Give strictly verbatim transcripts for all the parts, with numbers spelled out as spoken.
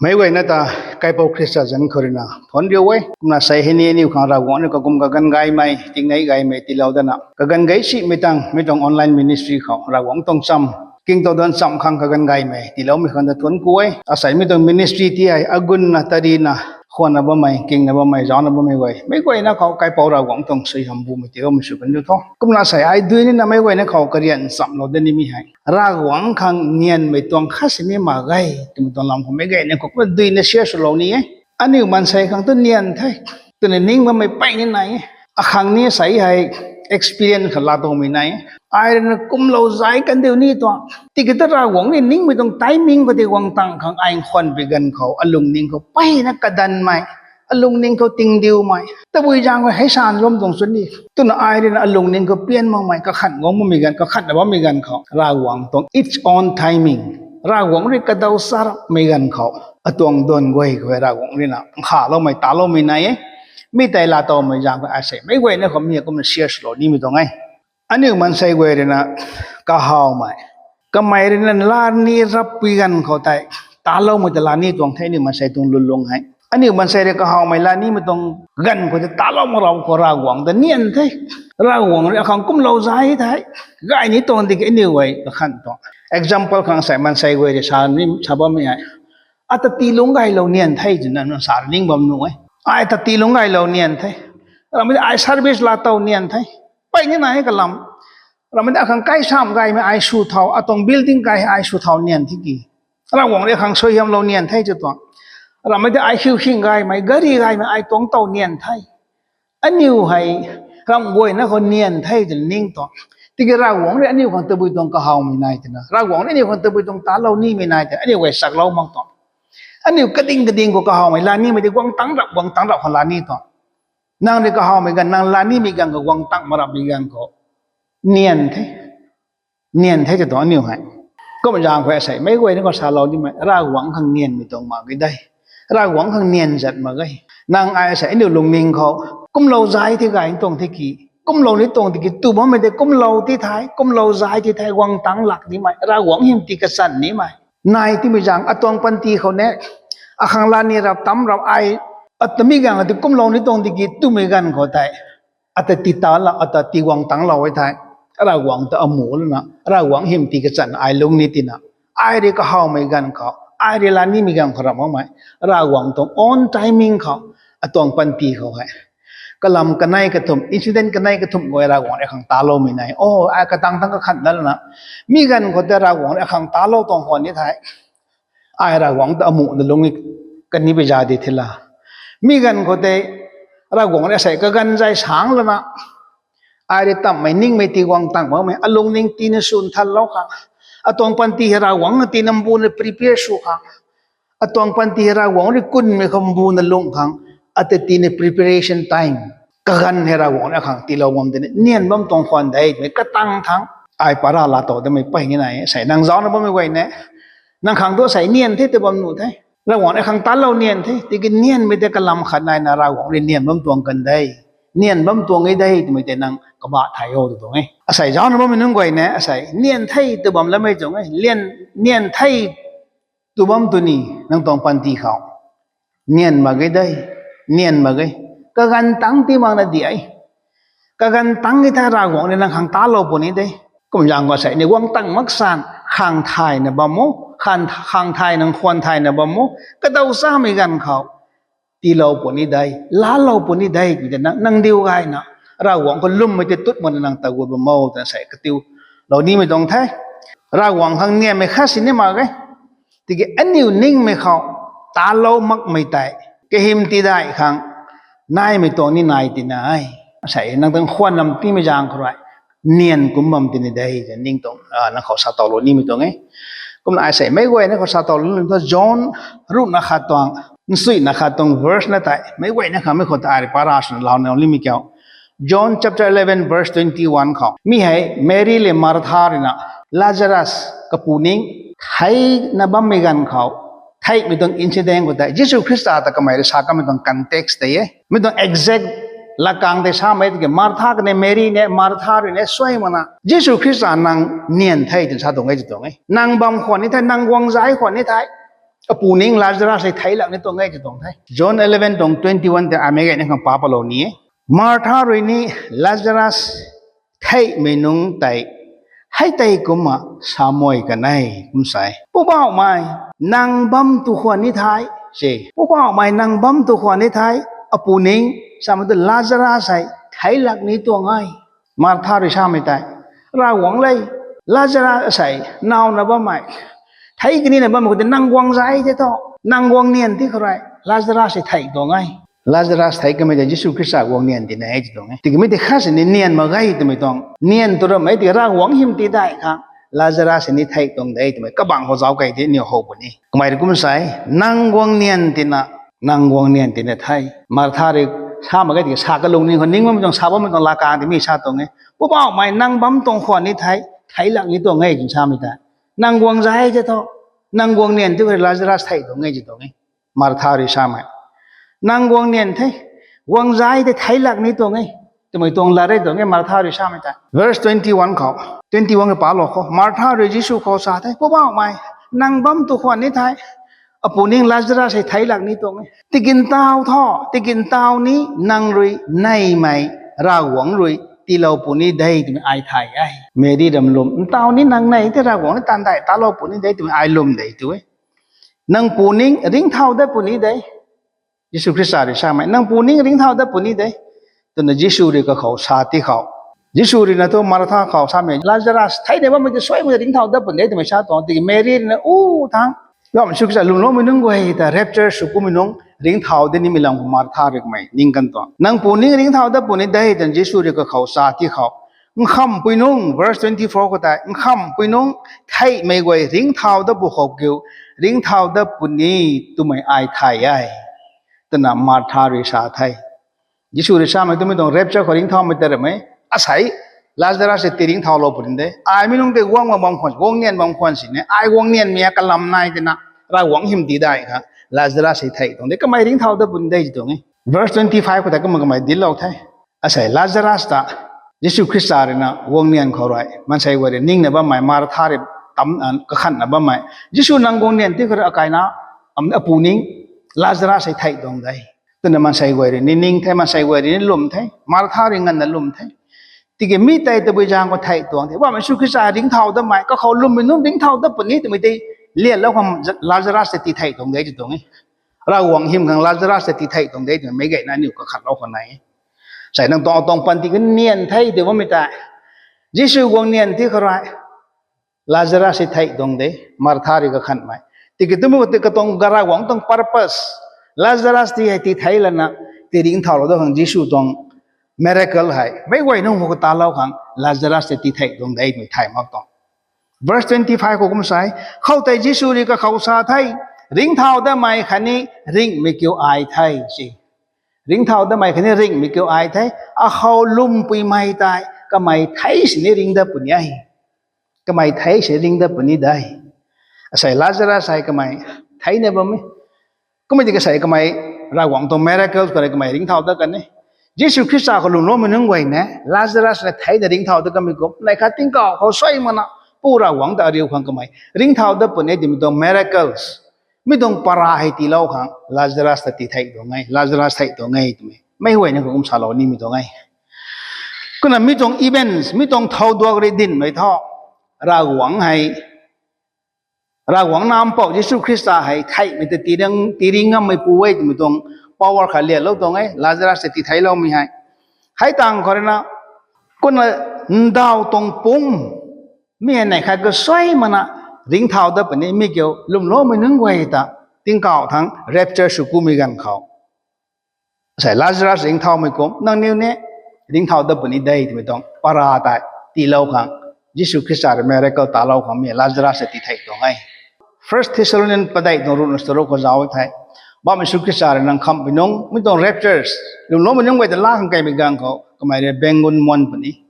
Meic guayna ta kaipouc Khrista zanc khou ruina thuanc riu e. Kumna sei hei ni aniu khang Ravguangc rui kakum kaganv gaymei, tingnei gaymei tiilou dana, kaganv gei simei tang mi tuang online ministry khou Ravguangc tuang cham, kingtou dan cham khang kaganv gaymei tiiloumei khang ta thuanc ku e. Asei mi tuang ministry ti hei agunna tarina khwanna bammei, kingna bammei, zaucna bammei guay, meic guayna khou kaipouc Ravguangc tuang suaihiam bumei tiiloumei sw kan diu tho. Kumna sei ai dui nina meic guayna khou karian nchamlou dat nimei hei, Ravguangc khang nianmei tuang khat sini mak ge twmei tuang lam khou meic guayna khou kumna duina share swlou ni e. Aniu maansei khang tu nian the twna ning bammei pey ni nai e. Akhang ni sei hei experience khat laatowmei nai e. Ai ruina kumlou zai kan diu ni tuang. Tiki ta Ravguangc ni ningmei tuang timing khou tei guang tang khang ai nkhwanpui ganv khou, alungning khou peyna kadanmei, alungning khou tingdiumei, tabui zaeng khou hei san bam tuang sw ni twna ai ruina alungning khou pian makmei, kakhan guang bammei ganv, kakhanna bammei ganv khou Ravguangc tuang its own timing, Ravguangc rui kadaw charapmei ganv khou atuang duan guay khou Ravguangc ruina nkhaloumei taloumei nai e. Mi tei laatowmei zaeng khou asei meic guayna khou mi kumna share swlou nimei tuang e. Aniu maansei guay ruina kahawmei, kamei ruina lani rappui ganv khou tei taloumei ta lani tuang the aniu maansei tuang lulung hei. Aniu maansei rui kahawmei lanimei tuang ganv khou tei talou mak rap khou Ravguangc ta nian the. Ravguangc rui akhang kumlou zai the. Gay ni tuang tiki aniu guay kakhan tuang. Example khang sei maansei guay rui sa ni sa bammei hei, ata tii lungc gaylou nian the twna nang sa ning bam nuh e. Ai ta tii lungc gaylou nian the. Ramei ai service laatow nian the. Pey ni nai kalam. Ramei akhang kaisam gaymei ai sw thau, atuang building kai ai sw thau nian the ki. Ravguangc rui akhang suaihiamlou nian the tw tuang. Ramei ai khiu khing gaymei, gari gaymei ai tuang tow nian the. Aniu hei ramh guayna khou nian the twna ning tuang. Tiki Ravguangc rui aniu khang tabui tuang kahawmei nai twna, Ravguangc rui aniu khang tabui tuang talou nimei nai twna aniu guay chaklou mak tuang. Aniu kading kading khou kahawmei lanimei tei guang tangc rap, guang tangc rap khang lani tuang. Nang rui kahawmei ganv, nang lanimei ganv khou, guang tangc mak rapmei ganv khou nian the. Nian the tw tuang aniu hei. Kum zaeng khou asei meic guayna khou salou nimei, Ravguangc khang nianmei tuang mak ge de. Ravguangc khang nian zat mak ge. Nang ai asei aniu lungning khou kumlou zai the gay tuang the ki, kumlou ni tuang tiki tu bammei tei kumlou ti the, kumlou zai ti the, guang tangc lak nimei, Ravguangc hym ti kachan nimei nai timei zaeng atuang panty khou ne, akhang lani rap tam rap ai, ata mi ganv ti kumlou ni tuang tiki twmei ganv khou tei ata tii talou, ata tii guang tangclou e thei, Ravguangc ta amuh lana, Ravguangc hym ti kachan ai lung ni tina, ai rui kahawmei ganv khou, ai rui lanimei ganv khou rap makmei, Ravguangc tuang own timing khou, atuang panty khou hei kalam kanei kathumh, incident kanei kathumh guay Ravguangc rui akhang taloumei nai. O, ai katang tang kakhan dat lana, mi ganv khou tei Ravguangc rui akhang talou tuang khwan ni thei, ai Ravguangc ta amuhna lung ni kanipi za di thila. Mi ganv khou tei Ravguangc rui asei kaganv zai sang lana, ai rui tamhmei ningmei tii guang tangc makmei, alungning tiina swn thanlou khang, atuang panty hei Ravguangc na tiina mbuna prepare sw khang, atuang panty hei Ravguangc rui kunmei khou mbuna lung khang, ata tiina preparation time, kaganv hei Ravguangc rui akhang tiilou bam tini nian bam tuang khwan de twmei katang thangc, ai para laatow damei pey ni nai. Asei nang zaucna bammei guay ne, nang khang tu asei nian the tw bam nuh the. Ravguangc rui akhang talou nian the, tiki nianmei tei kalam khat naina Ravguangc rui nian bam tuang kan de, nian bam tuang e de twmei tei nang kabah thay o tw tuang e. Asei zaucna bammei nunc guay ne, asei nian the tw bam lamei tuang e, nian the tw bam tu ni, nang tuang panty khou nian mak ge de, nian mak ge. Kaganv tangc ti makna di e. Kaganv tangc e thei Ravguangc rui nang khang talou puni de. Kum zaeng khou asei ni guang tangc mak san, khang thayna bam o, khang, khang thayna, khwan thayna bam o, kadaw chamei ganv khou tiilou puni de, laalou puni de twmei tei nang, nang diu gayna, Ravguangc khou lwmmei tei tut makna nang tagut bam o twna asei katiulou nimei tuang the. Ravguangc khang nianmei khat sini mak ge. Tiki aniu ningmei khou talou makmei tei kahym tidaih khang naimei tuang ni nai tina e. Asei nang tuang khwan lam timei zaeng khou rui nian kum bam tini de twna ning tuang, a, nang khou satowlou nimei tuang e. Kumna asei meic guayna khou satowlou ni thu John ruhna khat tuang, nchuina khat tuang verse na tei meic guayna khang mei khou ta ai rui para swna launa nimei kiu. John chapter eleven verse twenty-one khou mi hei Mary le Martha ruina Lazarus kapu ning theina bammei ganv khou, theihmei tuang incident khou tei Jisu Khrista ta kamei rui sa kamei tuang context tei e. Mi tuang exact lakang tei samei tiki Martha khatni Mary ne, Martha rui ne suai makna Jisu Khrista nang nian the twna sa tuang e tw tuang e. Nang bam khwan ni thei, nang guang zai khwan ni thei, Apu ning Lazarus hei theilak ni tuang e tw tuang the. John eleven tuang twenty one tei amei gayna khang pa palou ni e. Martha rui ni Lazarus theihmei nungc tei hei tei kumna samei kan e, kum sa e, Poubauhmei, nang bam tu khwan ni the, se, Poubauhmei, nang bam tu khwan ni the, apu ning, samei tu Lazarus hei theilak ni tuang e. Martha rui samei tei, Ravguangc le, Lazarus asei nawna bammei, thei kanina bammei khou tei nang guang zai the thu, nang guang nian ti khou rui Lazarus hei theih tuang e. Lazarus thei kamei tei Jisu Khrista guang nian tina e tw tuang e. Tiki mi tei khat sini nian mak ge twmei tuang, nian tu ramei tiki Ravguangc hym ti dai khang Lazarus hei ni theih tuang de twmei kabangc khou zauc kei tei aniw how puni. Kamei rui kum sa e, nang guang nian tina, nang guang nian tina the. Martha rui sa mak ge tiki sa kalung ni khou ning bammei tuang, sa bammei tuang laa kang tei mi sa tuang e, Poubauhmei, nang bam tuang khwan ni the, theilak ni tuang e twna samei tei, nang guang zai the thu, nang guang nian ti khou rui Lazarus theih tuang e tw tuang e. Martha rui samei, nang guang nian the, guang zai the, theilak ni tuang e twmei tuang lat e tuang e, Martha rui samei tei. Verse twenty one khou, twenty one khou palou khou, Martha rui Jisu khou sa the, Poubauhmei, nang bam tu khwan ni the, apu ning Lazarus hei theilak ni tuang e. Tiki ntaw tho, tiki ntaw ni nang rui neymei Ravguangc rui tiilou puni de twmei ai thay e. Meri ram lwm, ntaw ni nang nei tei Ravguangc ni taanv dai talou puni de twmei ai lwm de tw e. Nang pu ning ringcthau dat puni de. Jisu Khrista rui samei, nang pu ning ringcthau dat puni de, twna Jisu rui kakhou sa ti khou, Jisu rui na thu Martha khou samei, Lazarus theina bammei tei suaimei ringcthau dat puni de twmei sa tuang. Tiki Meri rui na u thang, Ravguangc Jisu Khrista lwmloumei nunc guay ta rapture sw kummei nunc ringcthau dat nimei lam khou Martha rui kamei ning kan tuang. Nang pu ning ringcthau dat puni de twna Jisu rui kakhou sa ti khou, nkhamhpui nunc, verse twenty four khou tei, nkhamhpui nunc theihmei guay ringcthau dat pw khou kiu, ringcthau dat puni twmei ai thay e, twna Martha rui sa the. Jisu rui samei twmei tuang rapture khou ringcthaumei tei ramei, asei Lazarus hei ti ringcthaulou puni de. Ai mi nunc tei guang bam khwan, guang nian bam khwan sini, ai guang nianmei a kalam nai tina, Ravguangc hym ti dai kha, Lazarus hei theih tuang de, kamei ringcthau dat puni de tw tuang e. Verse twenty five khou tei kumna kamei dinclou the. Asei Lazarus ta Jisu Khrista rui na guang nian khou rui, maansei guay rui ningna bammei, Martha rui tam, kakhanna bammei, Jisu nang guang nian ti khou rui akaina, am, apu ning Lazarus hei theih tuang de, twna maansei guay rui ni ning the, maansei guay rui ni lwm the, Martha rui nganvna lwm the. Tiki mi tei tabui zaeng khou theih tuang the. Bammei Jisu Khrista ringcthau datmei, kakhou lwmmei nunc ringcthau dat puni twmei tei lianlou khang Lazarus tei tii theih tuang de tw tuang e. Ravguangc hym khang Lazarus tei tii theih tuang de twmei meic gayna aniu kakhatlou khwan nai e. Sei nang tuang, tuang panty kanian the tw bammei tei, Jisu guang nian ti khou rui Lazarus hei theih tuang de, Martha rui kakhanmei. Tiki twmei tiki katuang Ravguangc tuang purpose, Lazarus ti hei tii thei lana, ti ringcthaulou dat khang Jisu tuang miracle hei meic guay nunc khou katalou khang Lazarus tei tii theih tuang de twmei thay mak tuang. Verse twenty five khou kum sa e, khoutei Jisu rui kakhou sa the, ringcthau datmei khatni ringhmei kiu ai the, si. Ringcthau datmei khatni ringhmei kiu ai the, akhou lwmpuimei tei kamei thei sini ringc dat puni e. Kamei thei sini ringc dat puni de. Asei Lazarus hei kamei theina bam e. Kumna tiki sei kamei Ravguangc tuang miracle khou rui kamei ringcthau dat kan e. Jisu Khrista khou lwmloumei nunc guay na Lazarus na theina ringcthau dat kanmei kum, neih khat tingkauh khou suaimana, Pu Ravguangc ta ariu khang kamei ringcthau dat puni twmei tuang miracles, mi tuang para hei tiilou khang Lazarus ta tii theih tuang e, Lazarus theih tuang e twmei meic guayna khou kum salou nimei tuang e. Kumna mi tuang events, mi tuang thouduak rui dinmei thu, Ravguangc hei, Ravguangc na Mpouh Jisu Khrista hei theihmei ta tii ring, tii ring ngammeipu e twmei tuang power khat lianlou tuang e, Lazarus ta tii theicloumei hei. Hei tangv khou rui na, kumna ndaw tuang pumc, mi hei neih khat kasuaimana ringcthau dat puni, mi kiu lwmloumei nunc guay ta tingkauh thangc rapture sw kummei ganv khou, sei Lazarus ringcthaumei kum nangniw ni ringcthau dat puni de twmei tuang para tei tiilou khang, Jisu Khrista rui miracle talou khang mi Lazarus ta tii theih tuang e. First Thessalonians padeih tuang ruhna charuk khou zauc the. Bammei Jisu Khrista rui nang khamhpui nunc, mi tuang raptures, lwmloumei nunc guay ta laa khang kaimei ganv khou kamei rui bengun muan puni.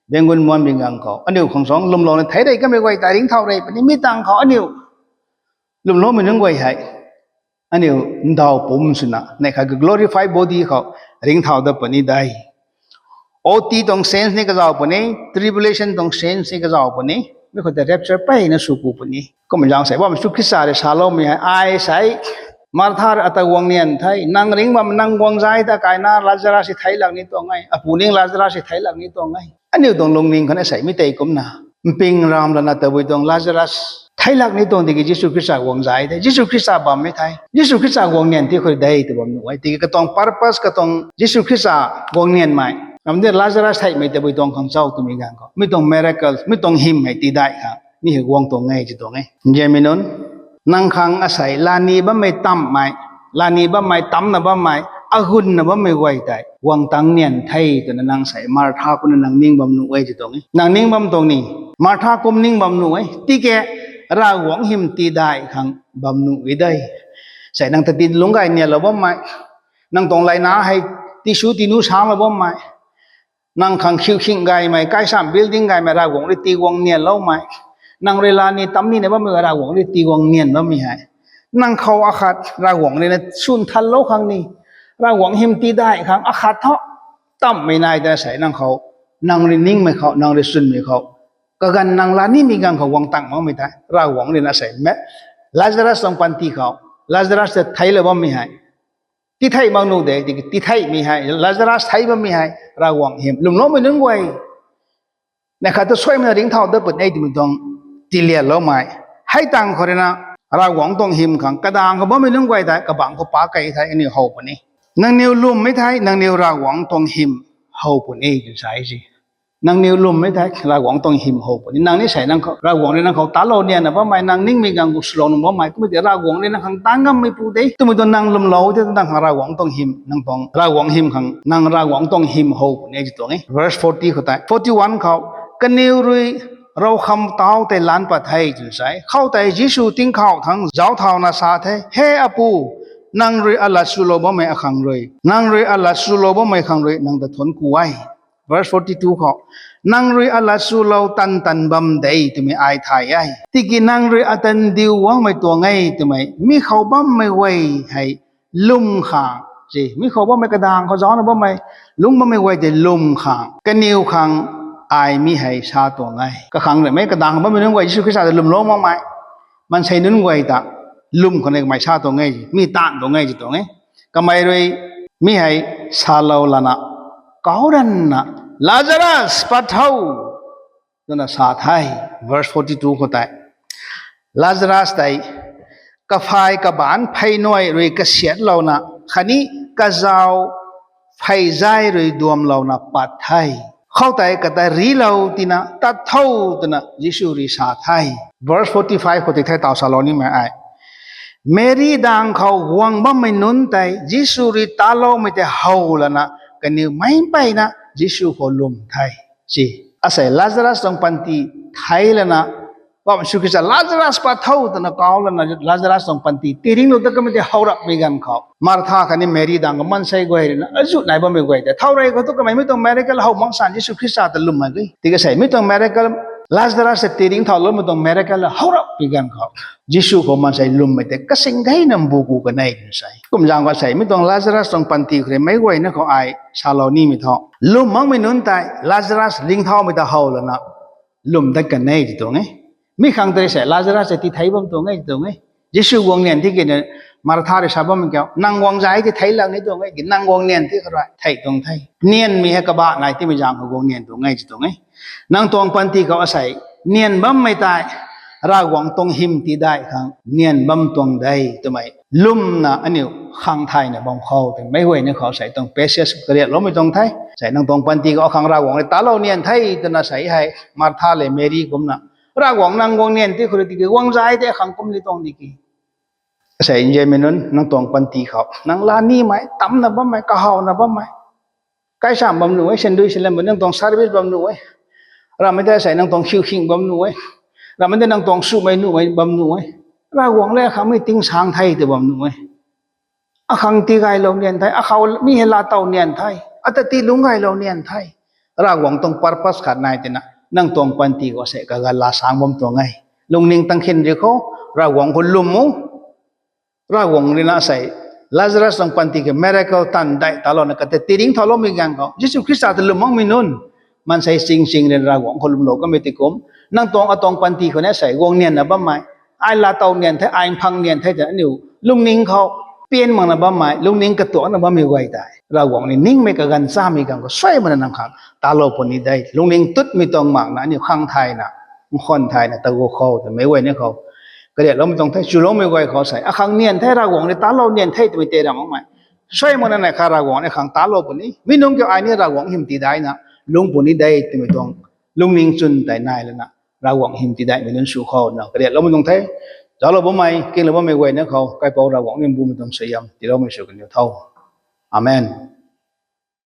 Bengun muanmei ganv khou aniu khang suang lwmlouna thei rey kamei guay ta ringcthau rey puni, mi tangv khou aniu lwmloumei nunc guay hei aniu ndaw pumc swna neih khat ka glorified body khou ringcthau dat puni de. O T tuang saints ni kazauh puni, tribulation tuang saints ni kazauh puni. Mi khou tei rapture peyna sw ku puni. Kum zaeng sei bam Jisu Khrista rui saloumei hei, ai sei, Martha rui ata guang nian the, nang ringc bam nang guang zai ta kaina Lazarus hei theic lak ni tuang e, apu ning Lazarus hei theic lak ni tuang e. Aniu tuang lungning khou na sei mi tei kumna, mping ram lana tabui tuang Lazarus theic lak ni tuang tiki Jisu Khrista guang zai the, Jisu Khrista bammei the, Jisu Khrista guang nian ti khou de tw bam nuh e. Tiki katuang purpose, katuang Jisu Khrista guang nianmei, ram de Lazarus theihmei tabui tuang khang chau twmei ganv khou mi tuang miracles, mi tuang hym hei tidaih khang mi hei guang tuang e ti tuang e. Nzianmei nunc, nang khang asei lani bammei tamhmei, lani bammei tamna bammei, agunna bammei guay tei guang tang nian the twna nang sei Martha kumna nang ning bam nuh e ti tuang e. Nang ning bam tuang ni, Martha kum ning bam nuh e. Tiki Ravguangc hym tidaih khang bam nuh e de. Sei nang ta ti lungc gay nianlou bammei, nang tuang layna hei tisw tinu sanglou bammei, nang khang khiu khing gaymei, kaisam building gaymei Ravguangc rui tiguang nianloumei, nang rui lani tam nina bammei Ravguangc rui tiguang nian bammei hei, nang khou akhat Ravguangc rui na swn thanlou khang ni, Ravguangc hym tidaih khang akhat tho tamhmei nai ta sei nang khou, nang rui ningmei khou, nang rui swnmei khou, kaganv nang lanimei ganv khou guang tang makmei tei Ravguangc rui na sei me, Lazarus tuang panty khou, Lazarus ta theiclou bammei hei, titheih mak nuh de, tiki titheihmei hei, Lazarus theic bammei hei Ravguangc hym lwmloumei nunc guay, neih khat ta suaimei na ringcthau dat puni e twmei tuang tilianloumei. Hei tang khou rui na Ravguangc tuang hym khang kadang khou bammei nunc guay tei kabangc khou pa kei thei aniu how puni. Nangniw lwmmei thei nangniw Ravguangc tuang hym how puni tw sa e si. Nangniw lwmmei thei Ravguangc tuang hym how puni. Nang ni sei nang khou, Ravguangc rui nang khou talou nianna bammei, nang ningmei ganv khou swlou nuh bammei, kummei tei Ravguangc rui nang khang taanc ngammei pu de twmei tuang nang lwmlou tei nang khang Ravguangc tuang hym, nang tuang Ravguangc hym khang nang Ravguangc tuang hym how puni ti tuang e. Verse forty khou tei, forty one khou, kaniw rui roukham tau tei lan pat the tw sa e. Khoutei Jisu tingkauh thangc zauc thauna sa the, He Apu, nang rui alat swlou bammei akhang rui, nang rui alat swlou bammei khang rui nang ta thuanc ku e. Verse forty two khou, nang rui alat swlou tan tan bam de twmei ai thay e. Tiki nang rui atan diu guangmei tuang e twmei mi khou bammei guay hei lwm khang, si, mi khou bammei kadang khou zaucna bammei, lungc bammei guay tei lwm khang, kaniw khang ai mi hei sa tuang e. Kakhang ruimei kadang khou bammei nunc guay Jisu Khrista ta lwmlou makmei, maansei nunc guay ta lwm khang ni kamei sa tuang e, mi taanv tuang e ti tuang e. Kamei rui mi hei salou lana kauc ranna, Lazarus, pat tho, twna sa the. Verse forty two khou tei, Lazarus tei kaphay kabaanc pheynuai rui kasiatlouna khatni kazauh pheyzay rui duamlouna pat the. Khoutei kata rilou tina tat tho twna Jisu rui sa the. Verse forty five khou tei the taw salou nimei ai, Meri dang khou guang bammei nunc tei Jisu rui taloumei tei how lana kaniw meic mpeyna Jisu khou lwm the. Si, asei Lazarus tuang panty thei lana, bam Jisu Khrista Lazarus pat tho twna kauc lana Lazarus tuang panty tiringlou ta kamei tei how rapmei ganv khou Martha khatni Meri dang khou maansei guay rui na azuh nai bammei guay tei thow rey khou tu kamei mi tuang miracle how mak san Jisu Khrista ta lwmmei ge. Tiki sei mi tuang miracle, Lazarus ta tiringthauloumei tuang miracle how rapmei ganv khou Jisu khou maansei lwmmei tei kasing gayna mbu ku kan e tw sa e. Kum zaeng khou sei mi tuang Lazarus tuang panty khou rui meic guayna khou ai salou nimei thu, lwm makmei nunc tei Lazarus ringcthaumei ta how lana lwm dat kan e ti tuang e. Mi khang tei sei Lazarus tei tithei bam tuang e ti tuang e. Jisu guang nian tiki na Martha rui sa bammei kiu, nang guang zai tithei lak ni tuang e, nang guang nian ti khou rui thei tuang the. Nianmei hei kabah nai timei zaeng khou guang nian tuang e ti tuang e. Nang tuang panty khou asei nian bammei tei Ravguangc tuang hym tidaih khang nian bam tuang de twmei lwmna aniu khang thayna bam khou twmei guayna khou sei tuang passage kariakloumei tuang the. Sei nang tuang panty khou akhang Ravguangc rui talou nian the twna sei hei Martha le Meri kumna Ravguangc nang guang nian ti khou rui tiki guang zai tei akhang kum ni tuang di ki. Sei nzianmei nunc, nang tuang panty khou nang lanimei, tamna bammei, kahawna bammei, kaisam bam nuh e, sandui salam bam, nang tuang service bam nuh e, ramei tei sei nang tuang khiu khing bam nuh e, ramei tei nang tuang sumei nuhmei bam nuh e, Ravguangc le akhang mi tingsang the tw bam nuh e. Akhang tigaylou nian the, akhou mi hei laatow nian the, ata tilungc gaylou nian the. Ravguangc tuang purpose khat nai tina nang tuang panty khou sei kaganv la sang bam tuang e. Lungning tang khin ri khou, Ravguangc khou lwm o. Ravguangc rui na sei Lazarus tuang panty khou miracle tan dai talouna kata tiringcthauloumei ganv khou Jisu Khrista ta lwm makmei nunc Maansei sing sing rui Ravguangc khou lwmlou kamei ti kum, nang tuang atuang panty khou ni sei guang nianna bammei, ai laatow nian the, ai mphang nian the twna aniu lungning khou pian makna bammei, lungning katuakna bammei guay tei Ravguangc ni ningmei kaganv chamei ganv khou suaimana nang khang talou puni de. Lungning tutmei tuang makna aniu khang thayna, nkhwan thayna tagu khou twmei guay ni khou kariakloumei tuang the. Chuloumei guay khou sei akhang nian the, Ravguangc ni talou nian the twmei tei ram makmei suaimana nei kha Ravguangc ni khang talou puni. Mi nunc kiu ai ni Ravguangc hym tidaihna lungc puni de twmei tuang lungning chwn tei nai lana Ravguangc hym tidaihmei nunc sw khou na kariakloumei tuang the. Zauclou bammei, kinglou bammei guay ni khou kaipouc Ravguangc ni mbumei tuang suaihiam tiiloumei sw kaniw tho. Amen.